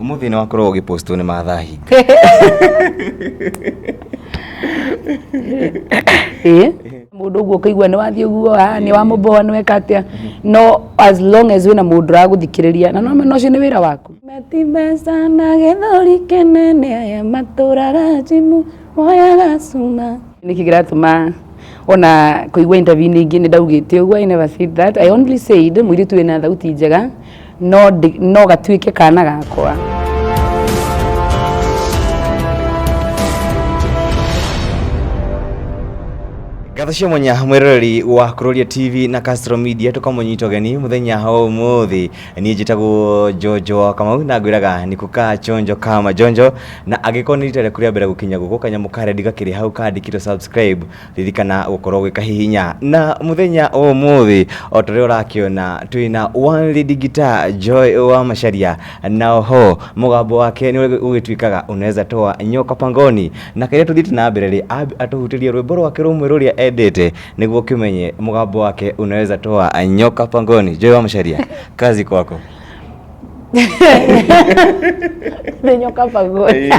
Umuthi nĩ wakorwo ũgĩpostwo nĩ Martha Hinga. Ĩĩ mũndũ ũguo ũkaigua nĩ wathiĩ ũguo, ah, nĩ wamũboa, nĩ weka atĩa, no as long as wĩna mũndũ ũragũthikĩrĩria na no mena ũcio nĩ wĩra waku. Meti mbeca na gĩthũri kĩnene, aya matũraga njimu moyaga cuma. Nĩkĩ kĩratũma ona kũigua interview-inĩ ingĩ nĩ ndaugĩte ũguo? I never said that. I only said mũirĩtu wĩna thauti njega no no gatuĩke kana gakwa. Ngatho cia mwanya mwĩroreri wa Kuroria TV na Castro Media, tũkamũnyita ũgeni mũthenya wa ũmũthĩ. Niĩ njĩtagwo Jojo wa Kamau na ngwĩraga nĩ kukaa chonjo kama jonjo, na angĩkorwo nĩ rita rĩaku rĩa mbere gũkinya gũkũ, kanyamũ ka rendi gakĩrĩ hau kandĩkĩtwo subscribe, ririkana gũkorwo ũgĩkahihinya. Na mũthenya wa ũmũthĩ, o ta ũrĩa ũrakĩona, twĩna one lady guitar, Joy wa Macharia, na oho mũgambo wake nĩ ũgĩtuĩkaga unaweza toa nyoka pangoni. Na kĩrĩa tũthiĩte na mbere rĩ, atũhutĩrie rwĩmbo rwake rũmwe rũrĩa endete nĩguo ũkĩmenye mũgambo wake unaweza toa nyoka pangoni. Joy wa Macharia, kazi kwako. Nĩ nyoka pangoni.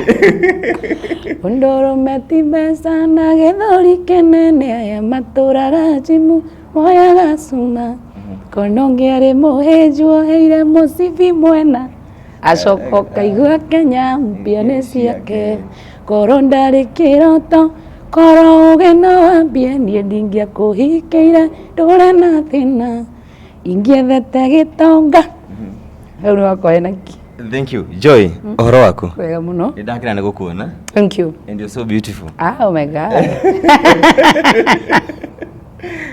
Ũndũrũme ti mbeca na gĩthũri kĩnene, aya matũraga njimu moyaga cuma. Kono ũngĩ arĩ mũhĩnju oheire mũcibi mwena, acoka ũkaigua Kenya mpya nĩ ciake. Korwo ndarĩ kĩroto, korwo ũgĩ no wambie, niĩ ndingĩakũhikĩire ndũre na thĩna, ingĩethete gĩtonga. Hau nĩ wakwa hena ki. Thank you Joy, ũhoro waku? Wega mũno. Nĩ ndakena nĩ gũkuona. Thank you. And you're so beautiful. Ah, oh my God.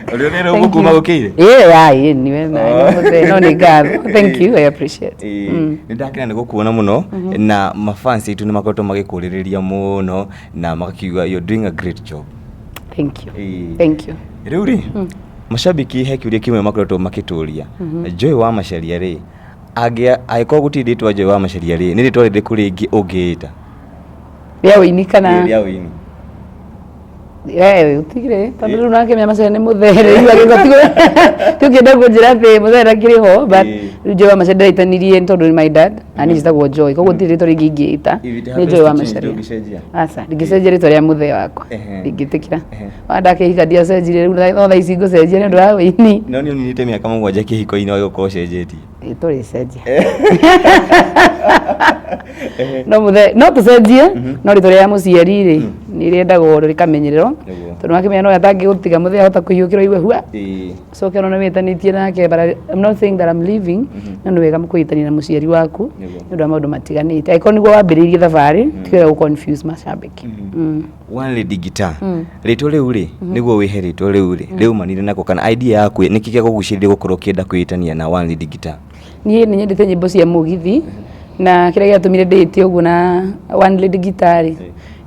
Ũrĩa ũrĩa ũguo kuma gũkĩire. Ĩĩ, ya, ĩĩ, niwe na mũthee, no nĩ ngatho. Thank you, I appreciate. Ĩĩ, nĩ ndakena nĩ gũkuona mũno, na mafans aitũ nĩ makoretwo magĩkũrĩrĩria mũno na magakiuga you're doing a great job. Thank you. Ĩĩ. Thank you. Rĩu rĩ, mashabiki he kĩũria kĩmwe makoretwo makĩtũria. Joy wa Macharia rĩ, angĩkorwo gũtirĩ rĩtwa Joy wa Macharia rĩ, nĩ rĩtwa rĩrĩkũ rĩngĩ ũngĩĩta? Rĩa ũini kana? Rĩa ũini. Eh, utigire tondũ rĩu nake mĩa Macharia nĩ mũthee rĩu agĩkorwo ti ũkĩenda kũnjĩra atĩ mũthee ndakĩrĩ ho, but rĩu Joy wa Macharia ndĩraitanirie nĩ tondũ nĩ my dad na niĩ njĩtagwo Joy, koguo gũtirĩ rĩtwa rĩngĩ ingĩĩta, nĩ Joy wa Macharia. Aca, ndingĩcenjia rĩtwa rĩa mũthee wakwa, ndingĩtĩkĩra. Ona ndakĩhika ndiacenjirie, rĩu no thaa ici ngũcenjia nĩ ũndũ wa ũini. No nĩ ũninĩte mĩaka 7 kĩhiko-inĩ wagĩkorwo ũcenjetie. Ĩ, tũrĩcenjia no mũthee no tũcenjie, no rĩtwa rĩa mũciari rĩ, nĩ rĩendagwo rĩkamenyererwo. Tondũ wakĩmenya no atangĩgũtiga, mũthee ahota kũhiũkĩra igue hua, coke ona wĩtanĩtie nake. But I'm not saying that I'm leaving, no nĩ wega kwĩtania na mũciari waku nĩ ũndũ wa maũndũ matiganĩte, angĩkorwo nĩguo wambĩrĩirie thabarĩ, ti wega gũ confuse macambĩki. One Lady Guitar, rĩtwa rĩu rĩ, nĩguo wĩhe rĩtwa rĩu rĩ, rĩumanire nako kana idea yaku nĩkĩ gĩakũgucĩrĩria gũkorwo ũkĩenda kwĩĩtania na One Lady Guitar? Niĩ nĩ nyendete nyĩmbo cia mũgithi, na kĩrĩa gĩatũmire ndĩĩte ũguo na One Lady Guitar rĩ,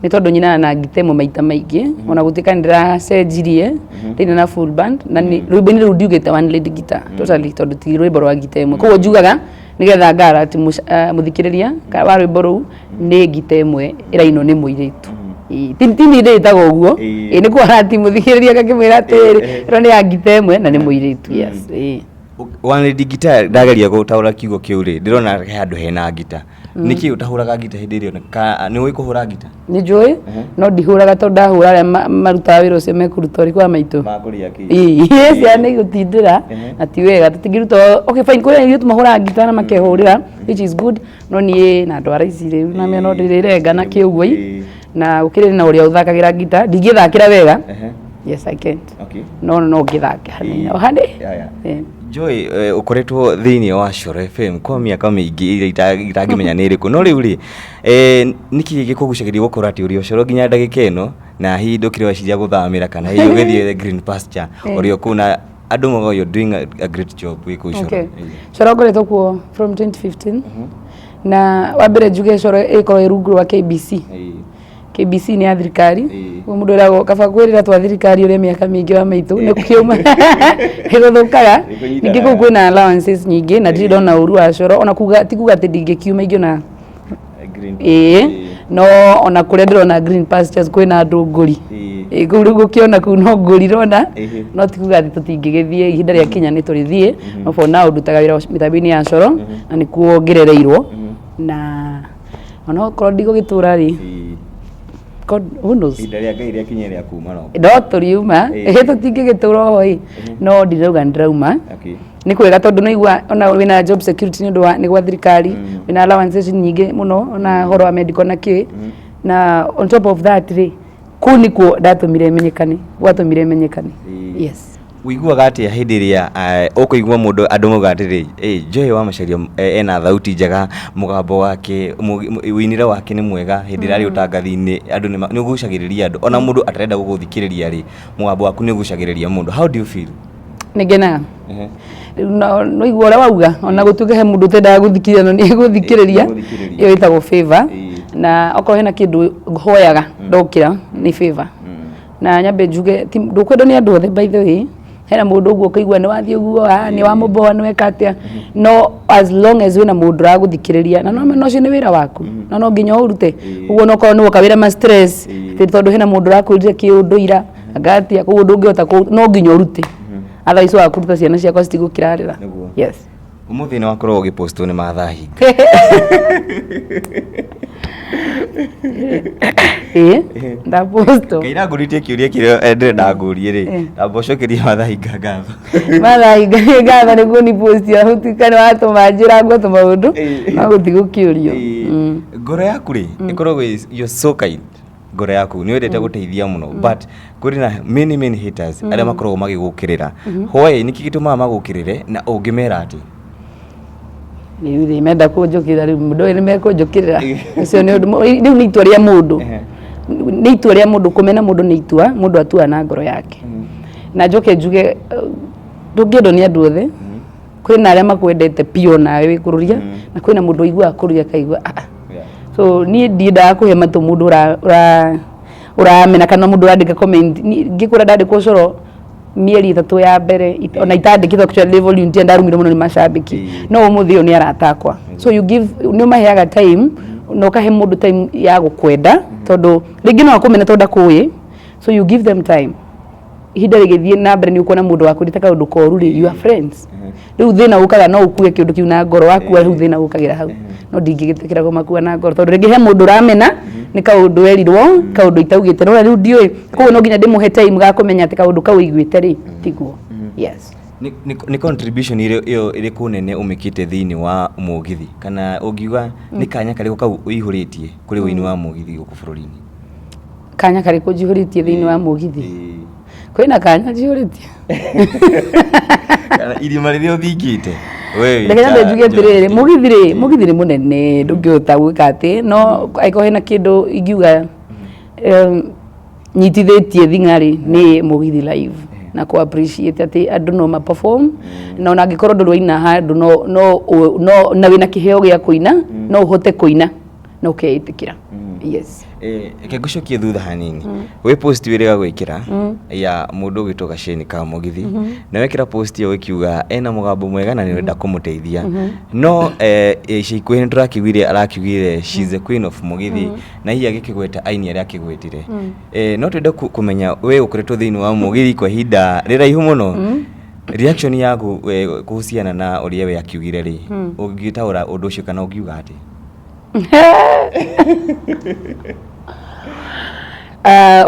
nĩ tondũ nyinaga na ngita ĩmwe maita maingĩ, ona gũtuĩka nĩ ndĩracenjirie, ndĩina na full band, na rwĩmbo-inĩ rũu ndiugĩte One Lady Guitar totally, tondũ ti rwĩmbo rwa ngita ĩmwe. Koguo njugaga nĩgetha nga-alert mũthikĩrĩria wa rwĩmbo rũu nĩ ngita ĩmwe ĩrainwo nĩ mũirĩtu. Ĩĩ, ti niĩ ndĩĩtaga ũguo, ĩĩ nĩ kũ-alert mũthikĩrĩria ngakĩmwĩra atĩrĩrĩ, ĩno nĩ ya ngita ĩmwe na nĩ mũirĩtu, yes, ĩĩ. One Lady Guitar, ndageria gũtaũra kiugo kĩu rĩ, ndĩrona he handũ hena ngita. Nĩkĩ ũtahũraga ngita hĩndĩ ĩrĩa nĩ ũĩ kũhũra ngita? Nĩ njũĩ, no ndihũraga tondũ ndahũra arĩa marutaga wĩra ũcio mekũruta ũrĩkũ wa maitũ. Makũrĩa kĩ? Ĩĩ, ciana igũtindĩra na ti wega, tũtingĩruta. Okay, fine, kũrĩ airĩtu mahũraga ngita na makehũrĩra, which is good, no niĩ na ndwara ici rĩu na mĩano ndĩrĩrenga na kĩ ũguo ĩ, na gũkĩrĩ na ũrĩa ũthakagĩra ngita, ndingĩthakĩra wega. Yes, I can't. No no ngĩthake hanini o hanini. Joy, ũkoretwo thĩinĩ wa Coro FM kwa mĩaka mĩingĩ ĩrĩa itangĩmenya nĩ ĩrĩkũ, no rĩu rĩ, nĩkĩ gĩkũgucagĩrĩria gũkorwo atĩ ũrĩ o Coro nginya ndagĩka ĩno, na hihi ndũkĩrĩ weciria gũthamĩra kana hihi ũgĩthiĩ green pasture ũrĩ o kũu, na andũ maugaga you're doing a great job wĩ kũu Coro? Coro ngoretwo kuo from 2015, na wa mbere njuge Coro ĩkoragwo ĩ rungu rwa KBC. KBC nĩ ya thirikari. Ũguo mũndũ eragwo kaba kwĩrĩra twa thirikari ũrĩa mĩaka mĩingĩ wa maitũ nĩ kĩuma nĩ gũthũkaga. Ningĩ kũu kwĩna allowances nyingĩ na ndirĩ ndona ũru wa Coro, ona kuga ti kuga atĩ ndingĩkiuma ingĩona, ĩĩ, no ona kũrĩa ndĩrona green pastures kwĩna andũ ngũri. Ĩĩ, kũu rĩu gũkĩona kũu no ngũri ndĩrona, no ti kuga atĩ tũtingĩgĩthiĩ, ihinda rĩakinya nĩ tũrĩthiĩ, no for now ndutaga wĩra mĩtambo-inĩ ya Coro na nĩkuo ngĩrereirwo. Na ona okorwo ndigũgĩtũra rĩ, God, who knows? Ihinda rĩa Ngai rĩakinya rĩa kuma no. No tũriuma. Tũtingĩgĩtũra oho ĩ, no ndirauga nĩndĩrauma. Nĩ kwega tondũ nĩ igua ona wĩna job security nĩ ũndũ wa nĩ gwa thirikari, wĩna allowances nyingĩ mũno, ona ũhoro wa medical na kĩ. Na on top of that rĩ, kũu nĩkuo ndatũmire menyekane, gwatũmire menyekane. Yes. Ũiguaga atĩa hĩndĩ ĩrĩa ũkũigua mũndũ andũ mauga atĩrĩ, "Ĩ Joy wa Macharia ena thauti njega, mũgambo wake, ũinĩre wake nĩ mwega, hĩndĩ ĩrĩa arĩ ũtangathi-inĩ andũ nĩ ũgucagĩrĩria andũ." Ona mũndũ atarenda gũgũthikĩrĩria rĩ, mũgambo waku nĩ ũgucagĩrĩria mũndũ. How do you feel? Nĩ ngenaga. Rĩu no igua ũrĩa wauga, ona gũtuĩka he mũndũ ũtendaga gũthikĩrĩria no nĩ egũthikĩrĩria, ĩyo ĩtagwo favor. Na okorwo hena kĩndũ hoyaga ndokĩra nĩ favor. Na nyambe njuge ndũkwendwo nĩ andũ othe, by the way. Hena mũndũ ũguo ũkaigua nĩ wathiĩ ũguo, nĩ wamũboa, nĩ weka atĩa, no as long as wĩna mũndũ ũragũthikĩrĩria na no ũcio nĩ wĩra waku na no nginya ũrute ũguo, no korwo nĩ woka wĩra ma stress atĩ tondũ hena mũndũ ũrakwĩrire kĩũndũ ira anga atĩa, koguo ndũngĩhota no nginya ũrute, otherwise waga kũruta ciana ciakwa citigũkĩrarĩra. Yes. Ũmũthĩ nĩ wakorwo ũgĩpostwo nĩ Martha Hinga. Ĩĩ, ndapostwo. Kaira ngũrĩtie kĩũria kĩrĩa ndĩrenda ngũrie rĩ, ndamba ũcokerie Martha Hinga ngatho. Martha Hinga nĩ ngatho nĩguo ni post ya gũtuĩka nĩ watũma njĩra ngwo tũmaũndũ no gũtigũkĩũrio. Ngoro yaku rĩ ĩkoragwo you're so kind. Ngoro yaku nĩ wendete gũteithia mũno, but kũrĩ na many many haters arĩa makoragwo magĩgũkĩrĩra. Why? Nĩkĩ gĩtũmaga magũkĩrĩre na ũngĩmera atĩ? Rĩu rĩ, menda kũnjũkĩrĩra, rĩu mũndũ ũyũ nĩ mekũnjũkĩrĩra, ũcio nĩ ũndũ rĩu nĩ itua rĩa mũndũ, nĩ itua rĩa mũndũ kũmena mũndũ, nĩ itua mũndũ atuaga na ngoro yake. Na njoke njuge, ndũngĩendwo nĩ andũ othe. Kwĩna arĩa makwendete piũ nawe wĩ kũrũria, na kwĩna mũndũ ũiguaga kũrũria akaigua ah, ah. So niĩ ndiendaga kũhe matũ mũndũ ũramena kana mũndũ ũrandĩka comment. Ngĩkwĩra ndandĩkwo coro mĩeri 3 ya mbere, ona itandĩkĩtwo, actually volunteer, ndarumirwo mũno nĩ macambĩki, no ũmũthĩ ũyũ nĩ arata akwa. So you give, nĩ ũmaheaga time na ũkahe mũndũ time ya gũkwenda, tondũ rĩngĩ no akũmene tondũ ndakũĩ. So you give them time. Ihinda rĩgĩthiĩ na mbere nĩ ũkuona mũndũ wakwĩrĩte kaũndũ koru rĩ, you are friends. Rĩu thĩna ũkaga no ũkue kĩũndũ kĩu na ngoro, wakua rĩu thĩna ũkagĩra hau. No ndingĩgĩtĩkĩra kũmakua na ngoro, tondũ rĩngĩ he mũndũ ũramena nĩ kaũndũ erirwo, kaũndũ itaugĩte, no rĩu ndiũĩ. Koguo no nginya ndĩmũhe time ga kũmenya atĩ kaũndũ kau ũiguĩte rĩ tiguo. Yes. Nĩ contribution ĩyo ĩrĩkũ nene ũmĩkĩte thĩinĩ wa mũgithi, kana ũngiuga nĩ kanya karĩkũ kau ũihũrĩtie kũrĩ ũini wa mũgithi gũkũ bũrũri-inĩ? Kanya karĩkũ njihũrĩtie thĩinĩ wa mũgithi? Kwĩna kanya njihũrĩtie? Kana irima rĩrĩa ũthingĩte we? Reke nyambe njuge atĩrĩrĩ, mũgithi rĩ, mũgithi nĩ mũnene, ndũngĩhota gwĩka atĩ, no angĩkorwo hena kĩndũ ingiuga nyitithĩtie thing'a rĩ, nĩ mũgithi live na kũ appreciate atĩ andũ no ma perform, na ona angĩkorwo ndũrĩ waina handũ no na wĩna kĩheo gĩa kũina, no ũhote kũina na ũkeĩtĩkĩra. Yes. Reke ngũcokie thutha hanini. Wĩ post wĩrĩga gwĩkĩra ya mũndũ ũgwĩtwo Gaceni ka mũgithi, na wekĩra post ĩyo ĩkiuga ena mũgambo mwega na nĩ ũrenda kũmũteithia, no ica ikuhĩ nĩ tũrakĩiguire arakiugire she's the queen of mũgithi, na hihi agĩkĩgweta aini arĩa akĩgwetire. No twende kũmenya, we ũkoretwo thĩinĩ wa mũgithi kwa ihinda rĩraihu mũno, reaction yaku kuhusiana na ũrĩa we akiugire rĩ, ũngĩtaũra ũndũ ũcio kana ũngiuga atĩ?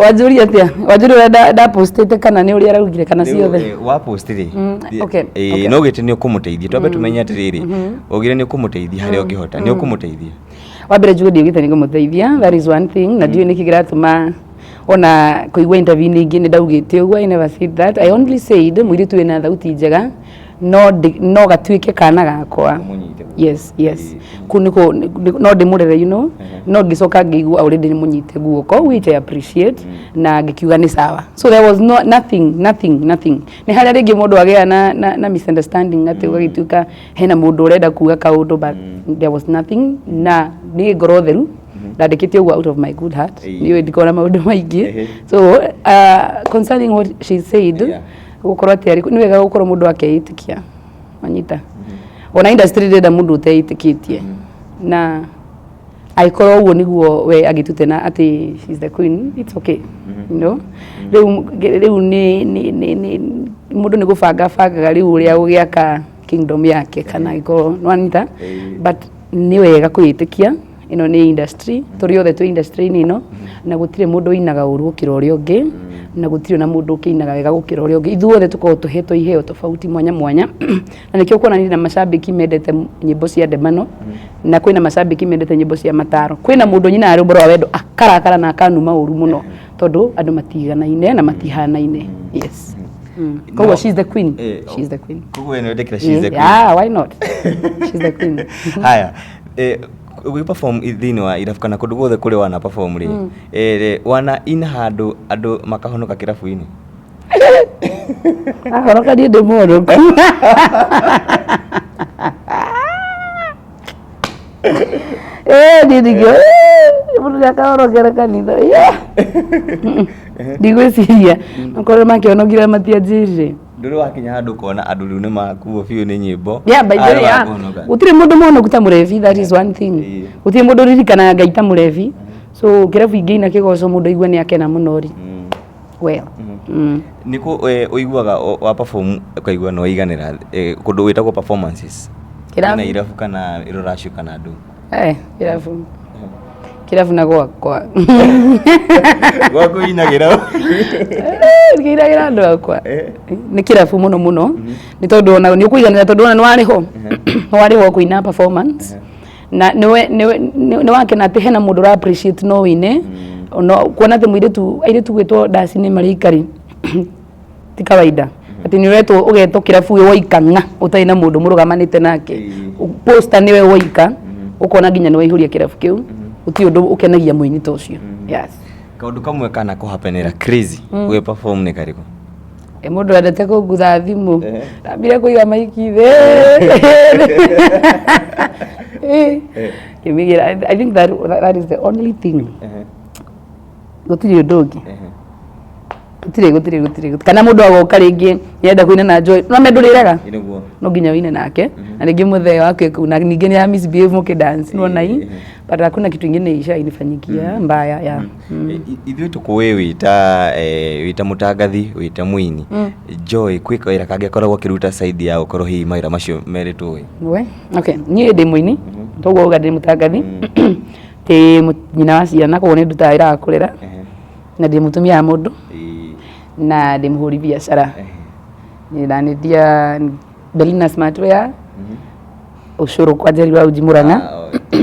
Wanjũria atĩa? Wanjũria ũrĩa ndapostĩte kana nĩ ũrĩa araugire kana ciothe? Wa post rĩ, no gĩte nĩ ũkũmũteithia. Twambe tũmenye atĩrĩrĩ, ugire nĩ ũkũmũteithia harĩa ũngĩhota, nĩ ũkũmũteithia? Wa mbere njuge ndiugĩte nĩ ngũmũteithia, that is one thing, na ndiũĩ nĩkĩ kĩratũma ona kũigua interview-inĩ ingĩ nĩ ndaugĩte ũguo. I never said that. I only said mũirĩtu wĩna thauti njega no gatuĩke kana gakwa. Ũmũnyite guoko. Yes, kuu nĩkuo no ndĩmũrere, no ngĩcoka ngĩigua already nĩ mũnyite guoko, which I appreciate, na ngĩkiuga nĩ sawa. So there was no nothing, nothing, nothing. Nĩ harĩa rĩngĩ mũndũ agĩa na misunderstanding atĩ ũgagĩtuĩka hena mũndũ ũrenda kuga kaũndũ, but there was nothing, na nĩ ngoro theru ndandĩkĩte ũguo out of my good heart. Nĩ ndikona maũndũ maingĩ. So concerning what she said, gũkorwo atĩ nĩ wega gũkorwo mũndũ akeĩtĩkia, wanyita? Ona industry ndĩrenda mũndũ ũteĩtĩkĩtie, na angĩkorwo ũguo nĩguo we agĩtute na atĩ she's the queen, it's okay. Rĩu nĩ mũndũ nĩ gũbanga bangaga rĩu ũrĩa gũgĩaka kingdom yake, kana angĩkorwo nĩwanyita, but Nĩ wega kwĩĩtĩkia ĩno nĩ industry, tũrĩ othe twĩ industry-inĩ ĩno, na gũtirĩ mũndũ ũinaga ũru gũkĩra ũrĩa ũngĩ, na gũtirĩ na mũndũ ũkĩinaga wega gũkĩra ũrĩa ũngĩ. Ithuothe tũkoragwo tũhetwo iheo tofauti mwanya mwanya, na nĩkĩo ũkuona nĩ na macambĩki mendete nyĩmbo cia ndemano, na kwĩna macambĩki mendete nyĩmbo cia mataro. Kwĩna mũndũ nyinaga rwĩmbo rwa wendo akarakara na akanuma ũru mũno, tondũ andũ matiganaine na matihanaine. Yes. Koguo she's the queen. She's the queen. Koguo ĩno ndĩkĩra she's the queen. Yeah, why not? She's the queen. Haya, ũgĩ perform thĩinĩ wa irabu kana kũndũ guothe kũrĩa wana perform rĩ, wana in handũ andũ makahonoka kĩrabu-inĩ? Ahoroka niĩ ndĩ mũhonoku. Niĩ ningĩ mũndũ nĩ akahorokera kanitha. Yeah. Ndigwĩciria okorwo makĩhonokire matianjĩrire. Ndũrĩ wakinya handũ ũkona andũ rĩu nĩ makuo biũ nĩ nyĩmbo? Yeah, by the way, yeah. Gũtirĩ mũndũ mũhonoku ta mũrebi, that is one thing. Gũtirĩ mũndũ ũririkanaga Ngai ta mũrebi. So kĩrabu ingĩina kĩgoco mũndũ aigue nĩ akena mũno rĩ. Well. Nĩ kũ ũiguaga wa perform ũkaigua nĩ waiganĩra, kũndũ gwĩtagwo performances? Kĩrabu. Na irabu kana rũracio kana ndũ? Kĩrabu. Kĩrabu na gwakwa. Gwaku inagĩra? Ngĩinagĩra andũ akwa. Nĩ kĩrabu mũno mũno. Nĩ tondũ ona nĩ ũkũiganĩra tondũ ona nĩ warĩhwo. Nĩ warĩhwo kũina performance. Na nĩwe nĩ wakena atĩ hena mũndũ ũra appreciate no wĩine. No kuona atĩ mũirĩtu airĩtu gwĩtwo ndaci nĩ marĩ ikari ti kawaida. Atĩ nĩ ũretwo ũgetwo kĩrabu wĩ woika ng'a ũtarĩ na mũndũ mũrũgamanĩte nake. Poster nĩwe woika ũkona nginya nĩ waihũria kĩrabu kĩu. Gũtirĩ ũndũ ũkenagia mũini ta ũcio. Yes. Kaũndũ kamwe kana kũhapenera crazy ũgĩ perform nĩ karĩkũ? Mũndũ endete kũngutha thimũ. Ndambire kũiga maiki thĩ. Ngĩmĩgĩra. I think that is the only thing. Gũtirĩ ũndũ ũngĩ. Gũtirĩ gũtirĩ gũtirĩ. Kana mũndũ agoka rĩngĩ nĩarenda kũina na Joy. No ndũrĩrega. Nĩguo. No nginya ũine nake. Na rĩngĩ mũthee wake kũu na ningĩ nĩ misbehave mũkĩ dance. Nĩwona hii? But hakuna kitu ingine ishainifanyikia mbaya, yeah. Ithuĩ tũkũĩ wĩta wĩta mũtangathi, wĩta mũini. Joy kwĩ kawĩra kangĩ akoragwo akĩruta side ya gũkorwo hihi mawĩra macio merĩ tũĩ? We, okay, niĩ ndĩ mũini, toguo uga ndĩ mũtangathi. Ndĩ nyina wa ciana, koguo nĩ ndutaga wĩra wa kũrera. Na ndĩ mũtumia wa mũndũ. Na ndĩ mũhũri biacara. Na nyendia Belina Smartwear. Ũcũrũ kwa Njeri wa Uji Murang'a.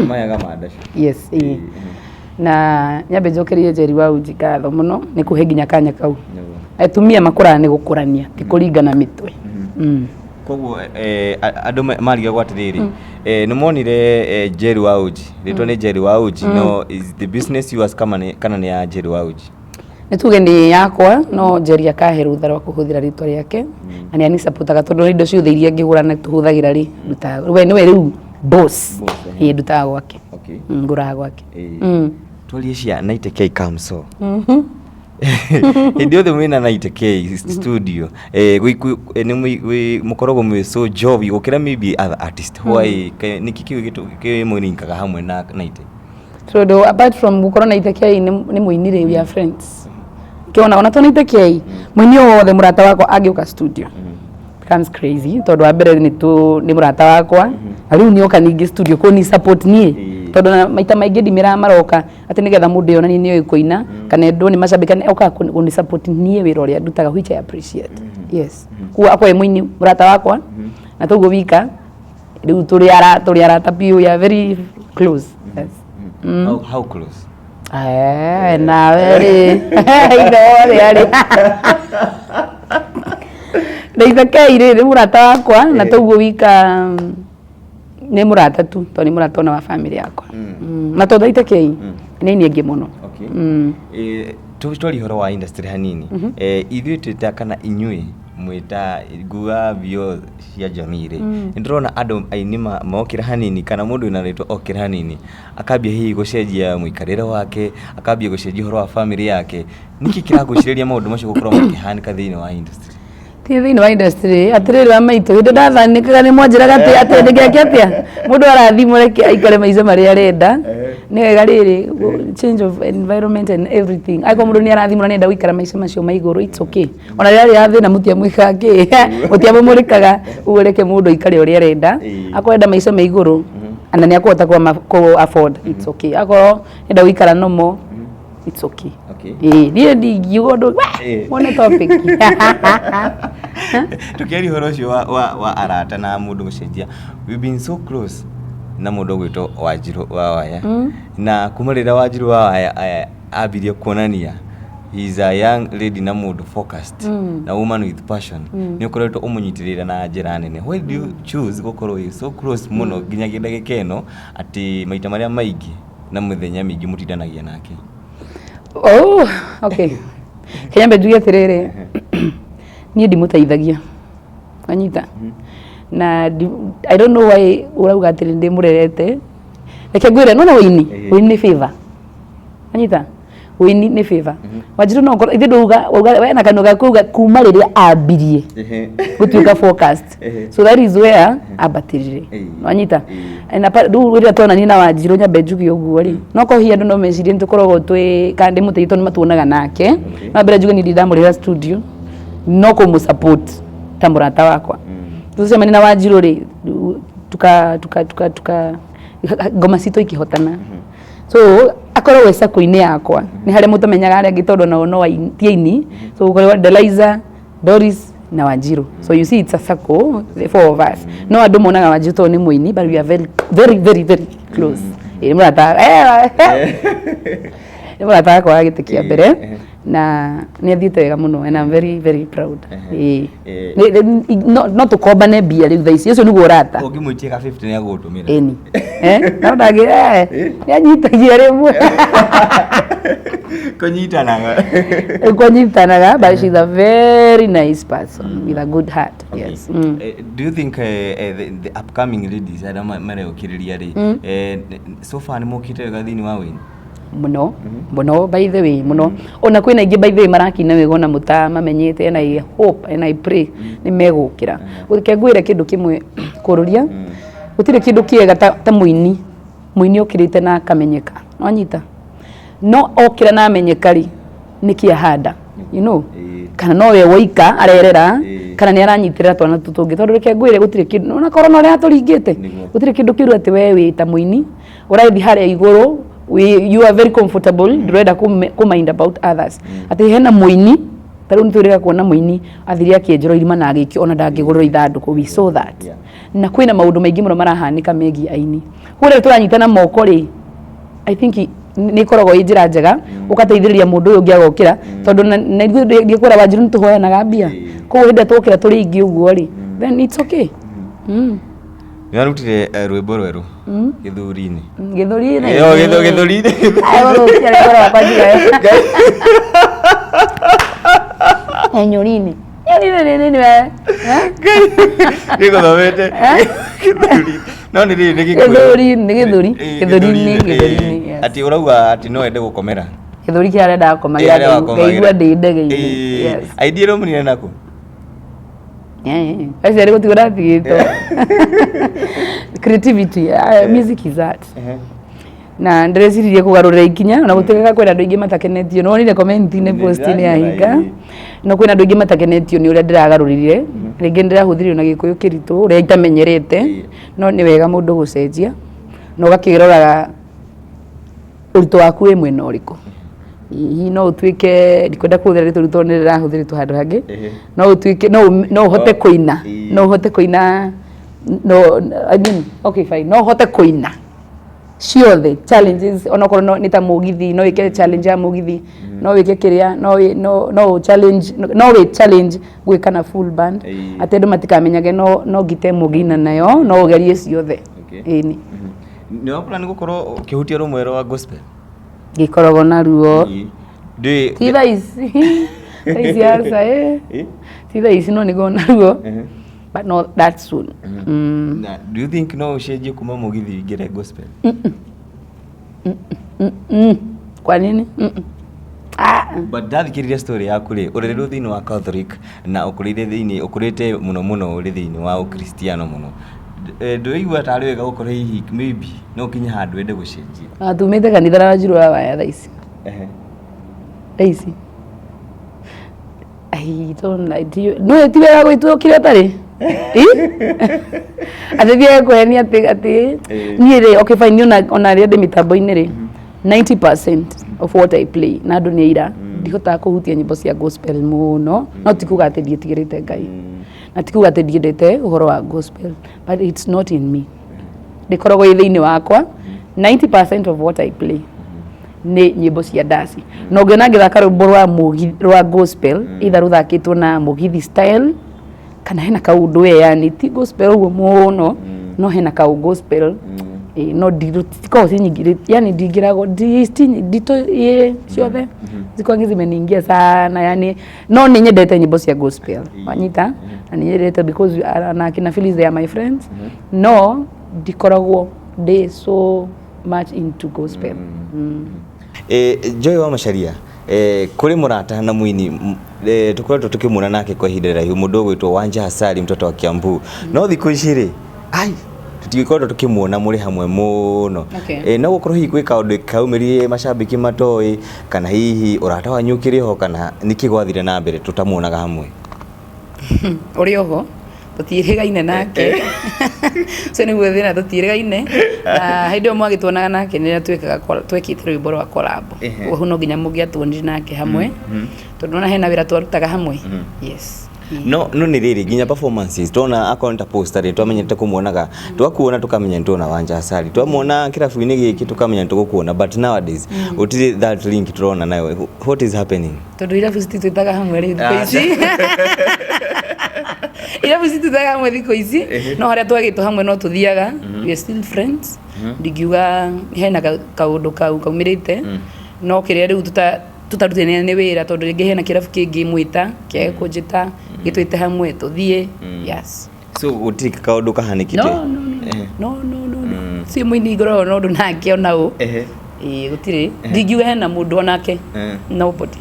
Mayaga mandaci. Yes, ĩĩ. Na nyambe njokerie Njeri wa Uji ngatho mũno nĩ kũhe nginya kanya kau. Atumia makũraga nĩ gũkũrania, ti kũringana mĩtwe. Koguo andũ marigagwo atĩrĩrĩ, nĩ monire Njeri wa Uji, rĩtwa nĩ Njeri wa Uji, no is the business yours kana nĩ ya Njeri wa Uji? Nĩ tuge nĩ yakwa, no Njeri akahe rũtha rwa kũhũthĩra rĩtwa rĩake, na nĩ anisupportaga tondũ indo ciothe iria ngĩgũra na tũhũthagĩra rĩ, ndutaga we nĩwe rĩu boss. Ĩĩ, ndutaga gwake. Ngũraga gwake. Twarie cia 90K Kamso. Hĩndĩ yothe mwĩna 90K studio, nĩ mũkoragwo mwĩ so jovial gũkĩra maybe other artist. Why? Nĩkĩ kĩu kĩmũrinkaga hamwe na 90? Tondũ apart from gũkorwo na 90K nĩ mũini rĩ, we are friends. Kĩona ona to 90K, mũini o wothe mũrata wakwa angĩũka studio becomes crazy, tondũ wa mbere nĩ nĩ mũrata wakwa, na rĩu nĩoka ningĩ studio kũni support niĩ, tondũ na maita maingĩ ndimĩraga maroka atĩ nĩgetha mũndũ eyonanie nĩoĩ kũina kana endwo nĩ macambĩki, kana okaga kũni support niĩ wĩra ũrĩa ndutaga, which I appreciate. Yes. Koguo akorwo e mũini mũrata wakwa na toguo wika rĩu tũrĩ arata biũ, we are very close. Yes. How close? Nawe rĩ, ithe wothe arĩ Ndaitha rĩ, nĩ mũrata wakwa na toguo wika nĩ mũrata tu, tondũ nĩ mũrata ona wa family yakwa. Na to Ndaitha K, nĩ aini aingĩ mũno. Twarie ũhoro wa industry hanini. Ithuĩ twĩta kana inyuĩ mwĩta nguga bio cia jamii rĩ, nĩ ndĩrona andũ aini mokĩra hanini kana mũndũ wĩna rĩtwa okĩra hanini akambia hihi gũcenjia mũikarĩre wake, akambia gũcenjia ũhoro wa family yake. Nĩkĩ kĩragucĩrĩria maũndũ macio gũkorwo makĩhanĩka thĩinĩ wa industry? Ti thĩinĩ wa industry, atĩrĩrĩ wa maitũ, hĩndĩ ndathanĩkaga nĩ mwanjĩraga atĩ atĩ ndĩngeke atĩa, mũndũ arathiĩ mũreke aikare maica marĩa arenda. Nĩ wega rĩrĩ change of environment and everything, angĩkorwo mũndũ nĩ arathimũra nĩ enda gũikara maica macio ma igũrũ, it's okay. Ona rĩrĩa arĩ athĩna mũtiamwĩkaga kĩ, mũtiamũmũrĩkaga, ũguo reke mũndũ aikare ũrĩa arenda. Akorwo enda maica ma igũrũ, Na nĩ akũhota kũ afford, it's okay. Akorwo enda gũikara normal, it's okay. Ĩĩ, niĩ ndingiuga ũndũ wone topic. Tukiaria ũhoro ũcio wa arata na mũndũ gũcenjia, we've been so close na mũndũ ũgwĩtwo Wanjirũ wa Waya. Na kuma rĩrĩa Wanjirũ wa Waya ambirie kuonania he is a young lady na mũndũ focused na woman with passion, nĩ ũkoretwo ũmũnyitĩrĩire na njĩra nene. Why do you choose gũkorwo wĩ so close mũno nginyagia ndagĩka ĩno, atĩ maita marĩa maingĩ na mĩthenya mĩingĩ mũtindanagia nake? Oh, okay. Kĩnyambe njuge atĩrĩrĩ, niĩ ndimũteithagia, wanyita? Na I don't know why ũrauga atĩrĩ ndĩmũrerete. Reke ngwĩre, nona wĩini, wĩini nĩ favor, wanyita? Wĩini nĩ favor. Wanjirũ no ngorwo ithe ndauga wauga we na kanua gaku uga kuma rĩrĩa ambirie gũtuĩka focused, so that is where ambatĩrire, wanyita? Na rĩu rĩrĩa twonania na Wanjirũ, nyambe njuge ũguo rĩ, no korwo hihi andũ no mecirie nĩ tũkoragwo twĩ kana ndĩmũteithie tondũ nĩ matuonaga nake. No mbere njuge niĩ ndindamũrĩra studio, no kũmũ support ta mũrata wakwa. Tũcemania na Wanjirũ rĩ, tuka tuka tuka tuka ngoma citũ ikĩhotana, so akorwo we sako-inĩ yakwa nĩ harĩa mũtamenyaga arĩa angĩ, tondũ nao no ti aini. So ũkorwo Deliza, Doris na Wanjiru, so you see it's a circle, the four of us. No andũ monaga Wanjiru tondũ nĩ mũini, but we are very very very very close. Ĩ nĩ mũrata wakwa wa gĩtĩ kĩa mbere, na nĩ athiĩte wega mũno and I'm very very proud. Ĩĩ. No tũkombane mbia rĩu thaa ici, ũcio nĩguo ũrata. Ũngĩmwĩtia ka 50 nĩ agũgũtũmĩra. Ĩni, no ndangĩ nĩ anyitagia rĩmwe. Kũnyitanaga. Kũnyitanaga, but she's a very nice person with a good heart. Yes. Do you think the upcoming ladies arĩa mareũkĩrĩria rĩ, so far nĩ mokĩte wega thĩinĩ wa wĩini? Mũno mũno, by the way, mũno. Ona kwĩna aingĩ, by the way, marakina wega ona mũtamamenyete, and I hope and I pray nĩ megũkĩra. Reke ngwĩre kĩndũ kĩmwe kũrũria, gũtirĩ kĩndũ kĩega ta mũini, mũini ũkĩrĩte na akamenyeka, wanyita? No okĩra na amenyeka rĩ, nĩkĩ ahanda, kana no we woika arerera, kana nĩ aranyitĩrĩra twana tũtũ tũngĩ? Tondũ reke ngwĩre, gũtirĩ kĩndũ ona korwo na ũrĩa atũringĩte, gũtirĩ kĩndũ kĩũru atĩ we wĩ ta mũini ũrathiĩ harĩa igũrũ, you are very comfortable, ndũrenda kũ mind about others. Atĩ hena mũini ta rĩu nĩtwĩrĩga kuona mũini athire akĩenjerwo irima na agĩikio, ona ndangĩgũrĩrwo ithandũkũ, we saw that. Na kwĩna maũndũ maingĩ mũno marahanĩka megiĩ aini. Kũrĩa tũranyitana moko rĩ, I think nĩ ĩkoragwo ĩ njĩra njega ũgateithĩrĩria mũndũ ũyũ ũngĩ agokĩra, tondũ na ithuĩ ndikwĩra Wanjiru nĩ tũhoyanaga mbia. Koguo hĩndĩ ĩrĩa twokĩra tũrĩ aingĩ ũguo rĩ, then it's okay. Nĩ warutire rwĩmbo rwerũ gĩthũri-inĩ. Gĩthũri-inĩ. Ĩyo, gĩthũri-inĩ. Ai, gũthũkia rwĩmbo rwakwa njiga. Nyũri-inĩ. Nyũri-inĩ nĩ nini we? Gĩgũthomete gĩthũri, no nĩ rĩrĩ nĩ Gĩkũyũ. Gĩthũri, nĩ gĩthũri. Gĩthũri-inĩ, gĩthũri-inĩ, yes. Atĩ ũrauga atĩ no wende gũkomera. Gĩthũri kĩrĩa arenda gũkomagĩra, ngaigua ndĩ ndege-inĩ. Yes. Idea ĩrĩa ũmunire naku? Acio arĩ gũtigwo ndatigĩtwo. Creativity, music is art. Na ndĩreciririe kũgarũrĩra ikinya, ona gũtuĩka kwĩna andũ aingĩ matakenetio. Nĩ wonire comment-inĩ, post-inĩ ya hinga, no kwĩna andũ aingĩ matakenetio nĩ ũrĩa ndĩragarũrire. Rĩngĩ ndĩrahũthĩrire na Gĩkũyũ kĩritũ ũrĩa itamenyerete, no nĩ wega mũndũ gũcenjia na ũgakĩroraga ũritũ waku wĩ mwena ũrĩkũ. Hihi no ũtuĩke, ndikwenda kũhũthĩra rĩtwa rĩu tondũ nĩ rĩrahũthĩrĩtwo handũ hangĩ, no ũtuĩke no ũhote kũina, no ũhote kũina, no, I mean, okay fine, no ũhote kũina ciothe challenges, onokorwo no nĩ ta mũgithi, no wĩke challenge ya mũgithi, no wĩke kĩrĩa no wĩ- no no ũ challenge, no wĩ challenge gwĩka na full band, atĩ andũ matikamenyage no ngita ĩmwe ũngĩina nayo, no ũgerie ciothe. Ĩni. Nĩ wa plan gũkorwo ũkĩhutia rũmwe rwa gospel? Ngĩkoragwo na ruo. Ndĩ Ti thaa ici, thaa ici aca, ti thaa ici, no nĩngoragwo na ruo, but not that soon. Na do you think no ũcenjie kuma mũgithi ũingĩre gospel? Kwa nini? Ah. But ndathikĩrĩria story yaku rĩ, ũrereirwo thĩinĩ wa Catholic na ũkũrĩire thĩinĩ, ũkũrĩte mũno mũno ũrĩ thĩinĩ wa ũkristiano mũno. Ndũraigua tarĩ wega gũkorwo hihi maybe no ũkinye handũ wende gũcenjia? Na tumĩte kanitha na Wanjiru wa Waya thaa ici. Thaa ici I don't like you. No ti wega gwĩtua kĩrĩa ũtarĩ. Ĩ? Atĩ thiage kũhenia atĩ niĩ rĩ, okay fine, niĩ ona rĩrĩa ndĩ mĩtambo-inĩ rĩ, 90% of what I play na andũ nĩ aira, ndihotaga kũhutia nyĩmbo cia gospel mũno. No ti kuga atĩ ndiĩtigĩrĩte Ngai na ti kuga atĩ ndiendete ũhoro wa gospel, but it's not in me, ndĩkoragwo ĩ thĩinĩ wakwa. 90% of what I play nĩ nyĩmbo cia ndaci, na ũngĩona ngĩthaka rwĩmbo rwa rwa gospel, either rũthakĩtwo na mũgithi style kana hena kaũndũ we, yani ti gospel ũguo mũno, no hena kau gospel. Ĩ, no citikoragwo ci nyingĩ, yani ndingĩragwo ndito ĩ ciothe zikoragwo zimeniingia sana yani. No nĩ nyendete nyĩmbo cia gospel, wanyita, na nĩ nyendete because na akina Phyllis, they are my friends, no ndikoragwo ndĩ so much into gospel. Joy wa Macharia, kũrĩ mũrata na mũini tũkoretwo tũkĩmuona nake kwa ihinda rĩraihu, mũndũ ũgwĩtwo Wanja Hasari, mtoto wa Kiambu, no thikũ ici rĩ, ai, tũtigĩkoretwo tũkĩmuona mũrĩ hamwe mũno. No gũkorwo hihi gwĩ kaũndũ kaumĩrire macambĩki matoĩ, kana hihi ũrata wanyu ũkĩrĩ ho, kana nĩkĩ gwathire na mbere tũtamuonaga hamwe? Ũrĩ oho, tũtiĩrĩgaine nake, ũcio nĩguo thĩna, tũtiĩrĩgaine. Na hĩndĩ ĩyo mwagĩtuonaga nake nĩ rĩrĩa twĩkaga twekĩte rwĩmbo rwa collab. Hau no nginya mũngĩatuonire nake hamwe, tondũ ona hena wĩra twarutaga hamwe, yes. No nĩ rĩrĩ, nginya performances tuona akorwo nĩ ta poster rĩ, twamenyete kũmuonaga, twakuona tũkamenya nĩ tuona Wanja Asali, twamuona kĩrabu-inĩ gĩkĩ tũkamenya nĩ tũgũkuona, but nowadays gũtirĩ that link tũrona nayo. What is happening? Tondũ irabu cititwĩtaga hamwe rĩu thikũ ici, irabu cititwĩtaga hamwe thikũ ici, no harĩa twagĩtwo hamwe no tũthiaga. We are still friends. Ndingiuga hena kaũndũ kau kaumĩrĩte, no kĩrĩa rĩu tũtarutithania nĩ wĩra, tondũ rĩngĩ hena kĩrabu kĩngĩ mwĩta kĩage kũnjĩta gĩtwĩte hamwe tũthiĩ, yes. So gũtirĩ kaũndũ kahanĩkĩte? No, no, no. No, no, no, no. Si mũini ngoragwo na ũndũ nake ona ũ. Ĩĩ, gũtirĩ, ndingiuga hena mũndũ onake. Nobody.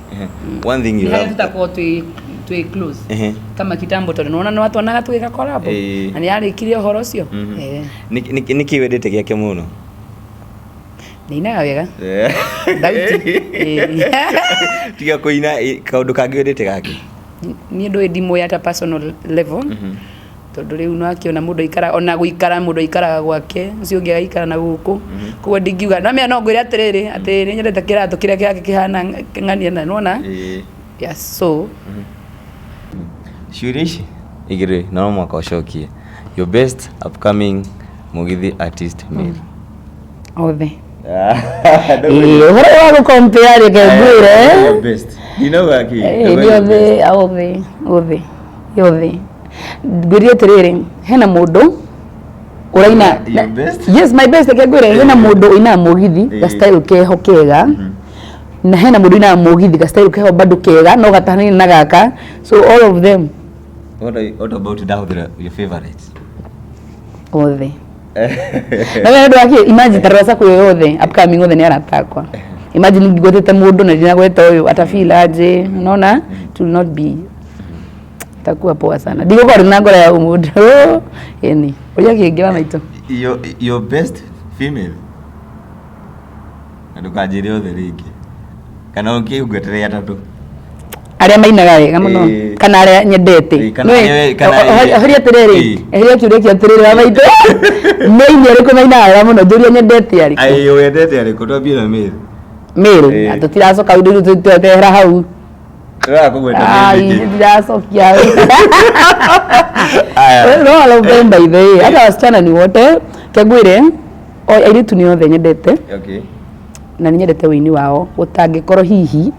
One thing you Nĩ harĩa love tutakorwo twĩ close kama kitambo, tondũ nĩwona nĩwatuonaga tũgĩka collab na nĩ yarĩkirie ũhoro ũcio. Nĩkĩ wendete gĩake mũno? Nĩ inaga wega, thauti. Tiga kũina, kaũndũ kangĩ wendete gake? Niĩ ndũĩ, ndimũĩ at a personal level, tondũ rĩu no akĩona mũndũ aikara, ona gũikara mũndũ aikaraga gwake, ũcio ũngĩ agaikara na gũkũ, koguo ndingiuga no mĩa. No ngwĩre atĩrĩrĩ, atĩ nĩ nyendete kĩratũ kĩrĩa gĩake kĩhana ng'ania na nĩwona. Yes, so Ciũria ici igĩrĩ na no mũhaka ũcokie. Your best upcoming mũgithi artist male? Othe. Ĩĩ, ũhoro wa gũcompare, reke ngwĩre. Your best. Ndinauga kĩ? Ĩĩ, nĩ othe, othe, othe, othe. Ngwĩrire atĩrĩrĩ, hena mũndũ ũraina. Your best? Yes, my best. Reke ngwĩre, hena mũndũ ũinaga mũgithi ga style keho kega, na hena mũndũ ũinaga mũgithi ga style keho bado kega no gatahanaine na gaka, so all of them. What about ndahũthĩra your favorite? Othe. Na wee ũndũ wake, imagine ta Rosa, kwĩ othe upcoming, othe nĩ arata akwa. Imagine ngwetete mũndũ na ndinagweta ũyũ, atafeel aje? Unaona, it will not be, itakuwa poa sana, ndigũkorwo na ngoro ya mũndũ ĩni ũrĩa kĩngĩ wa maitũ. Your best female? Na ndũkanjĩre othe rĩngĩ. Kana ũkĩngwetere atatũ. Arĩa mainaga wega mũno? Kana arĩa nyendete? Ĩĩ, kana Eheria atĩrĩrĩ, eheria kĩũria kĩa atĩrĩrĩ wa maitũ, nĩ aini arĩkũ mainaga wega mũno, njũria nyendete arĩkũ. Ai, wendete arĩkũ? Twambie na male. Male? Tũtiracoka hau rĩu, twehera hau. Tũraga kũgweta Ai, male nĩkĩ? ndiracokia. Aya. No all of them, by the way, hata wasichana ni wote kengwire, o airĩtu nĩ othe nyendete. Na nĩ nyendete ũini wao, gũtangĩkorwo hihi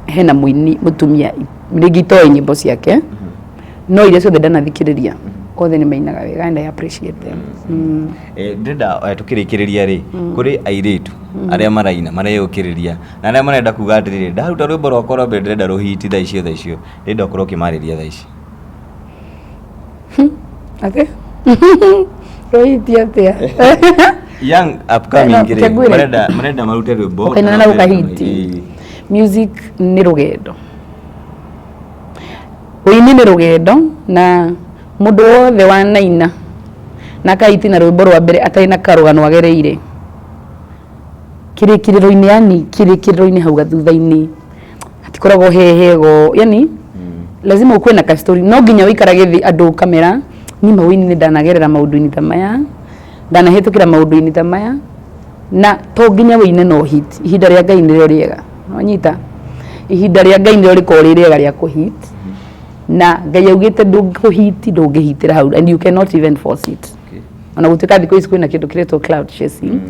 hena mũini mũtumia rĩngĩ itoĩ nyĩmbo ciake, no iria ciothe ndanathikĩrĩria, othe nĩ mainaga wega and I appreciate them. Ndĩrenda tũkĩrĩkĩrĩria rĩ, kũrĩ airĩtu arĩa maraina mareyũkĩrĩria na arĩa marenda kuga atĩrĩrĩ, ndaruta rwĩmbo rwakwa rwa mbere, ndĩrenda rũhiti thaa icio thaa icio, ndĩrenda ũkorwo ũkĩmarĩria thaa ici. Atĩ rũhiti atĩa? Young upcoming No, rĩ, Kengwĩre. marenda marute rwĩmbo ũkainana na gũkahiti. Music nĩ rũgendo, ũini nĩ rũgendo, na mũndũ wothe wanaina na akahiti na rwĩmbo rwa mbere atarĩ na karũgano agereire kĩrĩkĩrĩro-inĩ, yani kĩrĩkĩrĩro-inĩ hau gathutha-inĩ hatikoragwo he hego, yani. Lazima ukuwe na kastori, no nginya wikarage thĩ andũ ũkamera ni mawini nĩ ndanagerera maũndũ-inĩ ta maya, ndanahĩtũkĩra maũndũ-inĩ ta maya, na to nginya wĩine no hit. Ihinda rĩa Ngai nĩrĩo rĩega, wanyita? Ihinda rĩa Ngai nĩrĩo rĩkoragwo rĩ rĩega rĩa kũhit, na Ngai augĩte ndũngĩkũhiti, ndũngĩhitĩra hau, and you cannot even force it. Ona gũtuĩka thikũ ici kwĩna kĩndũ kĩretwo cloud chasing,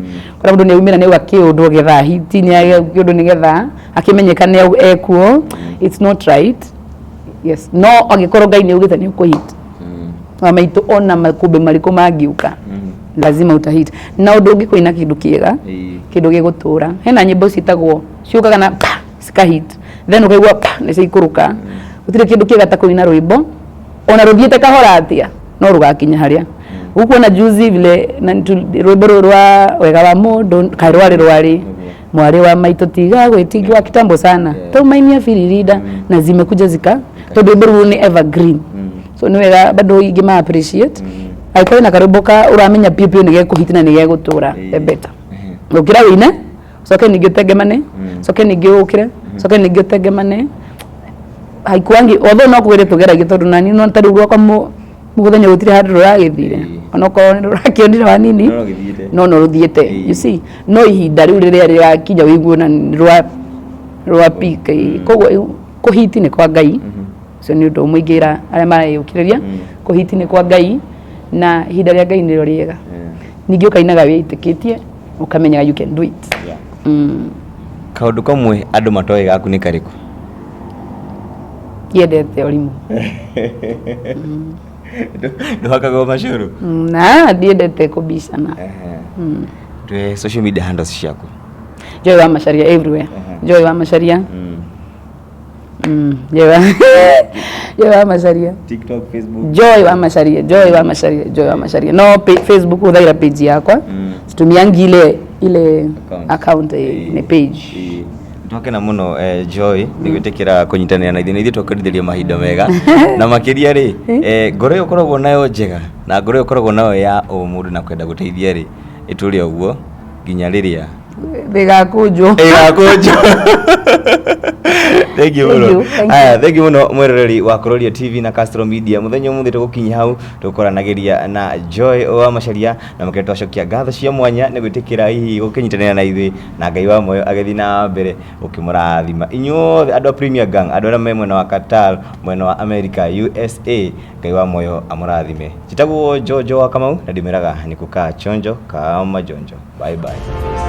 kũrĩa mũndũ nĩ aumĩra nĩ auga kĩũndũ agetha hiti, nĩ auga kĩũndũ nĩgetha akĩmenyekane ekuo. It's not right. Yes, no angĩkorwo Ngai nĩ augĩte nĩ ũkũhit, wa maitũ, ona makũmbĩ marĩkũ mangĩũka, lazima utahit. Na ũndũ ũngĩ, kũina kĩndũ kĩega, kĩndũ gĩgũtũra. Hena nyĩmbo ciĩtagwo ciũkaga na pa cikahit, then ũkaigua pa nĩ ciaikũrũka. Gũtirĩ kĩndũ kĩega ta kũina rwĩmbo ona rũthiĩte kahora atĩa, no rũgakinya harĩa ũkuona. Juzi vile na rwĩmbo rũrũ rwa Wega wa Mũndũ kaĩ rwarĩ rwarĩ mwarĩ wa maitũ tiga gwĩtingi wa kitambo sana, taumainia firirida na zimekuja zika, tondũ rwĩmbo rũu nĩ evergreen. So nĩ wega bado ingĩ ma appreciate angĩkorwo na karwĩmbo ka ũramenya piũ piũ nĩ gekũhit na nĩ gegũtũra, the better, gũkĩra wĩine coke ningĩ ũtengemane, coke ningĩ ũkĩre, coke ningĩ ũtengemane. Haikuangi, although no kwĩrĩ tũgeragia, tondũ nani no ta rĩu rwakwa mũthenya gũtirĩ handũ rũragĩthire, onokorwo nĩ rũrakĩonire hanini. No rũgĩthiĩte. No rũthiĩte. You see, no ihinda rĩu rĩrĩa rĩgakinya wĩigue na nĩ rwa peak. Koguo kũhiti nĩ kwa Ngai. Ũcio nĩ ũndũ ũmwe ingĩra arĩa mareyũkĩrĩria. Kũhiti nĩ kwa Ngai, na ihinda rĩa Ngai nĩrĩo rĩega. Ningĩ ũkainaga wĩtĩkĩtie, ũkamenyaga you can do it. Kaũndũ kamwe andũ matoĩ gaku nĩ karĩkũ? Yendete ũrimũ. Ndũhakagwo macũrũ? Na ndiendete kũbicana. Twe social media handles ciaku? Joy wa Macharia everywhere. Joy wa Macharia. Joy wa Macharia. TikTok, Facebook? Joy wa Macharia, Joy wa Macharia, Joy wa Macharia. No Facebook hũthagĩra page yakwa. Situmiangi ile ile Account. Account, ni page. Twakena mũno, Joy, nĩ gwĩtĩkĩra kũnyitanĩra na ithuĩ, na ithuĩ twakũrithĩria mahinda mega na makĩria rĩ, ngoro ĩyo ũkoragwo nayo njega na ngoro ĩyo ũkoragwo nayo ya ũmũndũ na kwenda gũteithia rĩ, ĩtũre ũguo nginya rĩrĩa Thigakũnjwo. Ĩgakũnjwo. Thank you Thank mũno. you, thank you. Aya, thank you mũno mwĩroreri wa Kuroria TV na Castro Media. Mũthenya ũmũthĩ tũgũkinyia hau, tũkũranagĩria na Joy wa Macharia, na makĩria twacokia ngatho cia mwanya nĩ gwĩtĩkĩra hihi gũkĩnyitanĩra na ithuĩ, na Ngai wa muoyo agĩthiĩ na mbere gũkĩmũrathima inyuothe andũ a Premier Gang, andũ arĩa me mwena wa Qatar, mwena wa America, USA. Ngai wa muoyo amũrathime. Njĩtagwo Jojo wa Kamau na ndĩmwĩraga nĩ kũkaa chonjo kama jonjo. Bye bye.